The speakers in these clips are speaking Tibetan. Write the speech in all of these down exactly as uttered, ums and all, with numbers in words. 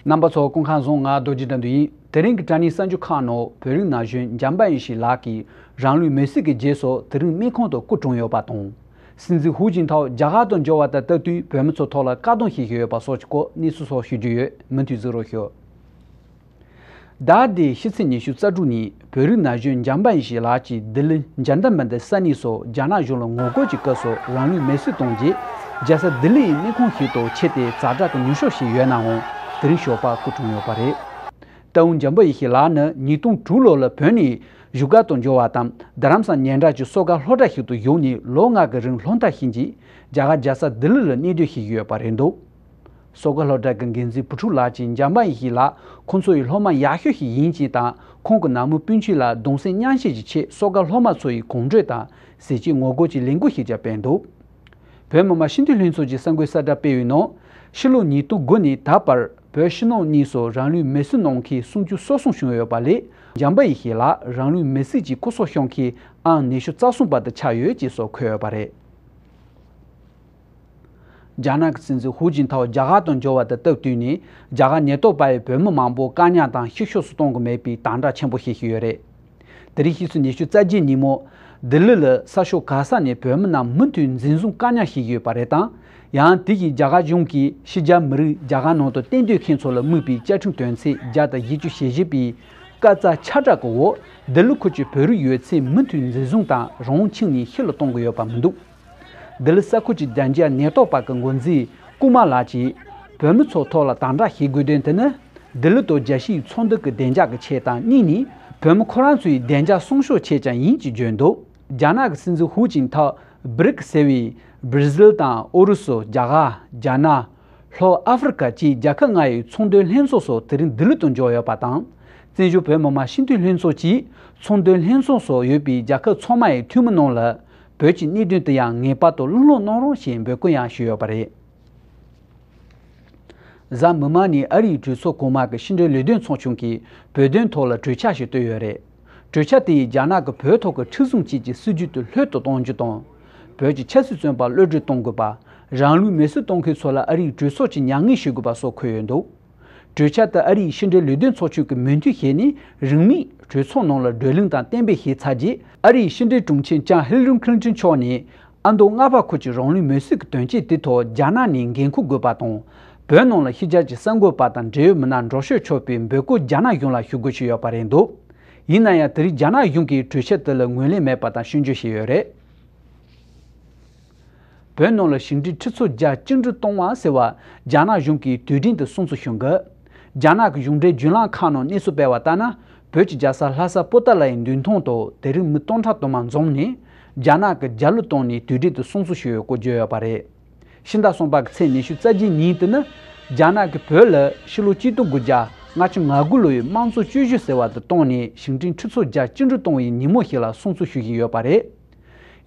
རྣམ་པ་ཚོ་སྐུ་ཁམས་བཟང་། ང་རྡོ་རྗེ་དགྲ་འདུལ་ཡིན། དེ་རིང་གི་དྲ་བརྙན་གསར་འགྱུར་ཁག་ནང་བོད་རིགས་ན་གཞོན་འཇམ་དཔལ་ཡེ་ཤེས་ལགས་ཀྱིས་རང་ལུས་མེར་སྲེག་གི་རྗེས་སུ་དེ་རིང་སྨན་ཁང་དུ་སྐུ་གྲོངས་ཡོད་པ་དང་། སྲིད་འཛིན་ཧུའུ་ཅིན་ཐའོ་རྒྱ་གར་དུ་འབྱོར་བ་དང་སྟབས་བསྟུན་བོད་མི་ཚོ་ཐོག་ལ་བཀག་སྡོམ་བྱེད་བཞིན་ཡོད་པ་སོགས་ཀྱི་སྐོར་གནས་ཚུལ་སོགས་ཞུ་རྒྱུ་ཡོད། མུ་མཐུད་གཟིགས་རོགས་ཞུ། ཟླ་འདིའི་ཕྱི་ཚེས་ཉི་ཤུ་རྩ་དྲུག་ཉིན་བོད་རིགས་ན་གཞོན་འཇམ་དཔལ་ཡེ་ཤེས་ལགས་ཀྱིས་ལྡི་ལི་འཇར་འདམ་པ་འདི་ས་གནས་སུ་རྒྱ་ནག་གཞུང་ལ་ངོ་རྒོལ་གྱི་སྐབས་སུ་རང་ལུས་མེར་སྲེག་གཏོང་རྗེས། རྒྱལ་ས་ལྡི་ལི་ཡི་སྨན་ཁང་ཞིག་ཏུ་ཆེད་དུ་ཛ་དྲག་གི་ཉུལ་ཞིབ་ཞིག་ཡོད་ནའང་དེ་རིང་ཞོགས་པ་སྐུ་གྲོངས་ཡོད་པ་རེད། རྟའུ་འཇམ་དཔལ་ཡེ་ཤེས་ལགས་ནི་ཉིས་སྟོང་དྲུག་ལོ་ལ་བོད་ནས་བཞུགས་སྒར་དུ་འབྱོར་བ་དང་། རྡ་རམ་ས་ལ་ཉེ་འགྲམ་གྱི་གསོ་སྒར་སློབ་གྲྭ་ཞིག་ཏུ་ཞུགས་ནས་ལོ་ལྔ་གི་རིང་སློབ་མཐར་ཕྱིན་རྗེས་རྒྱ་གར་རྒྱལ་ས་ལྡི་ལི་ལ་གནས་སྡོད་བྱེད་ཀྱི་ཡོད་པ་རེད་འདུག། གསོ་སྒར་སློབ་གྲྭ་གི་འགན་འཛིན་བུ་ཕྲུག་ལགས་ཀྱིས་འཇམ་དཔལ་ཡེ་ཤེས་ལགས་ཁོང་ཚོ་ཡི་སློབ་མ་ཡག་ཤོས་ཤིག་ཡིན་ཅེས་དང་། ཁོང་གི་ནང་མི་སྤུན་མཆེད་ལ་གདུང་སེམས་མཉམ་སྐྱེད་ཀྱི་ཆེད་གསོ་སྒར་སློབ་མ་ཚོ་ཡི་གོམ་བགྲོད་དང་ཟས་བཅད་ངོ་རྒོལ་གྱི་ལས་འགུལ་ཞིག་ཀྱང་སྤེལ་འདུག། བོད་མི་མང་སྤྱི་འཐུས་ལྷན་ཚོགས་ཀྱི་གསར་འགོད་གསལ་བསྒྲགས་སྤེལ་བའི་ནང་། ཕྱི་ལོ་ཉིས་སྟོང་དགུ་ནས་ད་བར་བོད་ཕྱི་ནང་གཉིས་སུ་རང་ལུས་མེར་སྲེག་གནང་མཁན་སུམ་ཅུ་སོ་གསུམ་བྱུང་ཡོད་པ་ལས། འཇམ་དཔལ་ཡེ་ཤེས་ལགས་རང་ལུས་མེར་སྲེག་གིས་སྐུ་སྲོག་ཤོར་མཁན་ཨང་ཉི་ཤུ་རྩ་གསུམ་པ་དེ་ཆགས་ཡོད་ཅེས་སོགས་འཁོད་ཡོད་པ་རེད། རྒྱ་ནག་གི་སྲིད་འཛིན་ཧུའུ་ཅིན་ཐའོ་རྒྱ་གར་དུ་འབྱོར་བ་དང་སྟབས་བསྟུན་ནས། རྒྱ་གར་ཉེན་རྟོག་པ་ཡིས་བོད་མི་མང་པོ་བཀག་ཉར་དང་བཤིག་ཤོག་སུ་གཏོང་གི་མེད་པའི་དམ་དྲག་ཆེན་པོ་བྱེད་བཞིན་ཡོད་རེད། དེ་རིང་ཕྱི་ཚེས་ཉི་ཤུ་རྩ་བརྒྱད་ཉིན་མོ། ལྡི་ལི་ལ་ས་ཕྱོགས་ག་ས་ནས་བོད་མི་རྣམས་མུ་མཐུད་འཛིན་བཟུང་བཀག་ཉར་བྱེད་ཀྱི་ཡོད་པ་རེད་དང་། ཡང་དེ་བཞིན་རྒྱ་གར་གཞུང་གིས་ཕྱི་རྒྱལ་མི་རིགས་རྒྱ་གར་ནང་དུ་གཏན་སྡོད་མཁན་ཚོ་ལ་དམིགས་པའི་བཅའ་ཁྲིམས་དོན་ཚན་བརྒྱ་དང་བཞི་བཅུ་ཞེ་བཞི་པའི་བཀའ་རྩ་ཁྱབ་བསྒྲགས་ཀྱི་འོག། ལྡི་ལི་ཁུལ་གྱི་བོད་རིགས་ཡོད་ཚད་མུ་མཐུད་འཛིན་བཟུང་དང་རང་དབང་ཆིངས་ནས་ཕྱི་ལ་གཏོང་གི་ཡོད་པ་མི་འདུག། ལྡི་ལི་ས་ཁུལ་གྱི་བདེ་འཇགས་ཉེན་རྟོག་པ་གི་འགོ་འཛིན་ཀུ་མཱ་ལགས་ཀྱིས། བོད་མི་ཚོའི་ཐོག་ལ་དམ་དྲག་བྱེད་དགོས་དོན་དེ་ནི། ལྡི་ལི་དང་རྒྱལ་སྤྱིའི་ཚོགས་འདུ་གི་བདེ་འཇགས་ཀྱི་ཆེད་དང་། གཉིས་ནི། བོད་མི་ཁོ་རང་ཚོའི་བདེ་འཇགས་སྲུང་སྐྱོབ་ཆེད་ཀྱང་ཡིན་ཅེས་བརྗོད་འདུག། རྒྱ་ནག་གི་སྲིད་འཛིན་ཧུའུ་ཅིན་ཐའོ་བྷི་རིག་ཟེར་བའི་བྷི་ར་ཟིལ་དང་ཨུ་རུ་སུ། རྒྱ་གར། རྒྱ་ནག། ལྷོ་ཨ་ཧྥེ་རི་ཁ་བཅས་རྒྱལ་ཁབ་ལྔ་ཡི་ཚོང་དོན་ལྷན་ཚོགས་སུ་དེ་རིང་ལྡི་ལི་དུ་འབྱོར་ཡོད་པ་དང་། བཙན་བྱོལ་བོད་མི་མང་སྤྱི་འཐུས་ལྷན་ཚོགས་ཀྱིས་ཚོང་དོན་ལྷན་ཚོགས་སུ་ཡོད་པའི་རྒྱལ་ཁབ་ཚང་མ་ཡི་འཐུས་མི་རྣམས་ལ། བོད་ཀྱི་གནད་དོན་དེ་ཡང་ངེས་པར་དུ་གླེང་སློང་གནང་རོགས་ཞེས་འབོད་སྐུལ་ཡང་ཞུས་ཡོད་པ་རེད། གཟའ་མིག་དམར་ཉིན་ཨ་རིའི་གྲོས་ཚོགས་གོང་མ་གི་ཕྱི་འབྲེལ་ལས་དོན་ཚོགས་ཆུང་གིས་བོད་དོན་ཐོག་ལ་གྲོས་འཆར་ཞིག་བཏོན་ཡོད་རེད། གྲོས་འཆར་དེ་ཡིས་རྒྱ་ནག་གིས་བོད་ཐོག་གི་མཁྲེགས་བཟུང་བཅས་ཀྱི་སྲིད་ཇུས་དེ་ལྷོད་དུ་གཏོང་རྒྱུ་དང་། བོད་ཀྱི་ཆབ་སྲིད་བཙོན་པ་གློད་གྲོལ་གཏོང་དགོས་པ། རང་ལུས་མེར་སྲེག་གཏོང་མཁན་ཚོ་ལ་ཨ་རིའི་གྲོས་ཚོགས་ཀྱིས་མྱ་ངན་ཞུ་དགོས་པ་སོགས་འཁོད་ཡོད་འདུག། གྲོས་འཆར་དེ་ཨ་རིའི་ཕྱི་འབྲེལ་ལས་དོན་ཚོགས་ཆུང་གིས་མོས་མཐུན་བྱས་ནས། རིང་མིན་གྲོས་ཚོགས་ནང་ལ་བགྲོ་གླེང་དང་གཏན་འབེབས་བྱས་ཚར་རྗེས། ཨ་རིའི་ཕྱི་འབྲེལ་དྲུང་ཆེ་ལྕམ་ཧིལ་ལི་རི་ཁི་ལིན་ཏོན་མཆོག་ནས། ཨ་མདོ་རྔ་བ་ཁུལ་གྱི་རང་ལུས་མེར་སྲེག་གི་དོན་རྐྱེན་དེ་ཐོག་རྒྱ་ནག་ནས་འགན་འཁུར་དགོས་པ་དང་། བོད་ནང་ལ་ཕྱི་རྒྱལ་གྱི་གསར་འགོད་པ་དང་འབྲེལ་ཡོད་མི་སྣ་འགྲོ་ཕྱོགས་ཆོག་པའི་འབོད་སྐུལ་རྒྱ་ནག་གཞུང་ལ་ཞུ་དགོས་བྱས་ཡོད་པ་རེད་འདུག། ཡིན་ན་ཡང་། དེ་རིང་རྒྱ་ནག་གཞུང་གིས་གྲོས་འཆར་དེ་ལ་ངོས་ལེན་མེད་པ་དང་སྐྱོན་བརྗོད་བྱས་ཡོད་རེད། བོད་ནང་ལ་ཞིང་འབྲེལ་ཁྲི་ཚོ་བརྒྱ་བཅུ་དྲུག་གཏོང་བ་ཟེར་བ། རྒྱ་ནག་གཞུང་གིས་དུས་དྲན་དུ་སྲུང་བརྩི་ཞུ་གི། རྒྱ་ནག་གི་གཞུང་འབྲེལ་བརྒྱུད་ལམ་ཁག་ནང་གནས་ཚུལ་སྤེལ་བ་ལྟར་ན། བོད་ཀྱི་རྒྱལ་ས་ལྷ་ས་པོ་ཏཱ་ལ་ཡི་མདུན་ཐང་དུ་དེ་རིང་མི་སྟོང་ཕྲག་དུ་མ་འཛོམས་ནས། རྒྱ་ནག་གི་རྒྱལ་གླུ་བཏང་ནས་དུས་དྲན་དུ་སྲུང་བརྩི་ཞུ་ཡོད་སྐོར་བརྗོད་ཡོད་པ་རེད། ཕྱི་ཟླ་གསུམ་པ་གི་ཚེས་ཉི་ཤུ་རྩ་བརྒྱད་ཉིན་དེ་ནི། རྒྱ་ནག་གིས་བོད་ལ་ཕྱི་ལོ་གཅིག་སྟོང་དགུ་བརྒྱ་ལྔ་བཅུ་ང་དགུ་ལོ་ཡི་དམངས་གཙོ་སྤྱོད་གཞི་ཟེར་བ་དེ་བཏང་ནས། ཞིང་བྲན་ཁྲི་ཚོ་བརྒྱ་བཅུ་དྲུག་གཏོང་བའི་ཉིན་མོ་ཞིག་ལ་སྲུང་བརྩི་ཞུ་བཞིན་ཡོད་པ་རེད།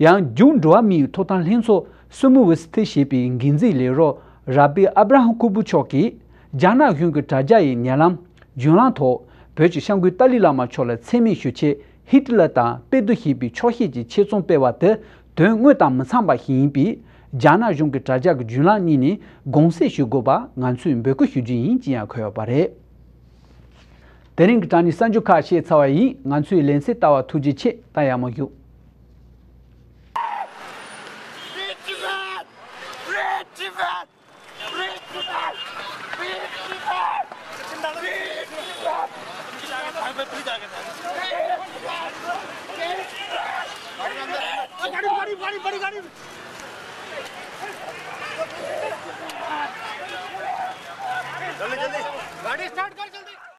ཡང་། རྒྱུན་འགྲོ་བ་མིའི་ཐོབ་ཐང་ལྷན་ཚོགས་སུ་མི་ཝེ་སི་ཐི་ཞེས་པའི་འགན་འཛིན་ལས་རོགས་ར་བི་ཨབ་ར་ཧམ་ཁུ་པུ་མཆོག་གིས། རྒྱ་ནག་གཞུང་གི་དྲ་རྒྱ་ཡི་ཉེ་ལམ་བརྒྱུད་ལམ་ཐོག་བོད་ཀྱི་སྐྱབས་མགོན་ཏཱ་ལའི་བླ་མ་མཆོག་ལ་མཚན་སྨད་ཞུ་ཆེད། ཧི་ཏི་ལ་དང་དཔེ་བསྡུར་བྱས་པའི་འཁྱོག་བཤད་ཀྱི་ཆེད་རྩོམ་སྤེལ་བ་དེ་དོན་དངོས་དང་མི་འཚམ་པ་ཞིག་ཡིན་པས། རྒྱ་ནག་གཞུང་གི་དྲ་རྒྱ་གི་བརྒྱུད་ལམ་གཉིས་ནས་དགོངས་སེལ་ཞུ་དགོས་པ་ང་ཚོས་འབོད་སྐུལ་ཞུ་རྒྱུ་ཡིན་ཅེས་ཡང་འཁོད་ཡོད་པ་རེད། དེ་རིང་གི་དྲ་བརྙན་གསར་འགྱུར་ཁག་བཤད་ཚར་བ་ཡིན། ང་ཚོའི་ལེ་ཚན་ལྟ་བ་ཐུགས་རྗེ་ཆེ། ད་ཡག་མོ་བཞུགས།